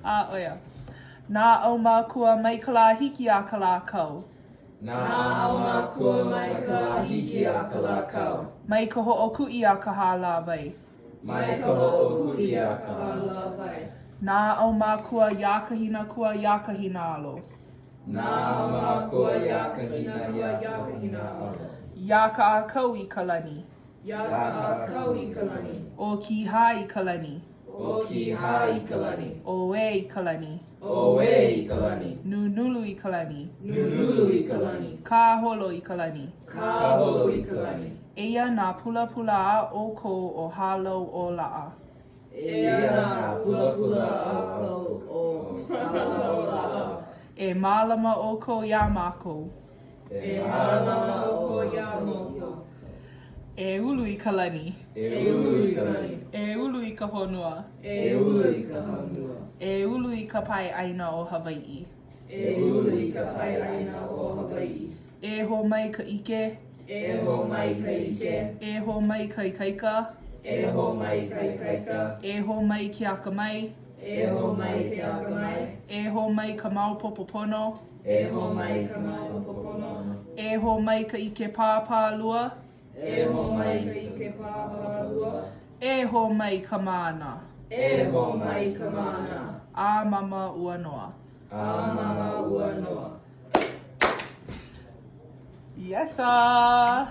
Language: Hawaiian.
A, ʻo ia. Nā ʻaumākua mai ka lā hiki a ka lā kau. Nā ʻaumākua mai ka lā hiki a ka lā kau. Mai ka hoʻokuʻi a ka hālāwai. Mai ka hoʻokuʻi a ka hālāwai. Nā ʻaumākua iā Kahinakua iā Kahinaalo. Nā ʻaumākua iā Kahina iā Kahinaalo. Iā Kaʻakau i ka lani. Iā Kaʻakau i ka lani. ʻO Kīhā i ka lani. ʻO Kīhā i ka lani. ʻO ē i ka lani. ʻO ē i ka lani. Nunulu i ka lani. Nunulu i ka lani. Kāholo i ka lani. Kāholo i ka lani. Eia nā pulapula a ʻoukou o Hālau o Laʻa. Eia nā pulapula a ʻoukou o Hālau o Laʻa. E mālama ʻoukou iā mākou. E mālama ʻoukou iā mākou. E ulu i ka lani. E ulu i ka lani. E ulu i ka honua. E ulu i ka honua. E ulu i ka pae ʻāina o Hawaiʻi. E ulu i ka pae ʻāina o Hawaiʻi. E hō mai ka ʻike. E hō mai ka ʻike. E hō mai ka ikaika. E hō mai ka ikaika. E hō mai ke akamai. E hō mai ke akamai. E hō mai ka maopopo pono. E hō mai ka maopopo pono. E hō mai ka ʻike pāpālua. E hō mai ka ʻike pāpālua. E hō mai ka māna. E hō mai ka māna. A mama ua noa. A mama ua noa. Yes sir!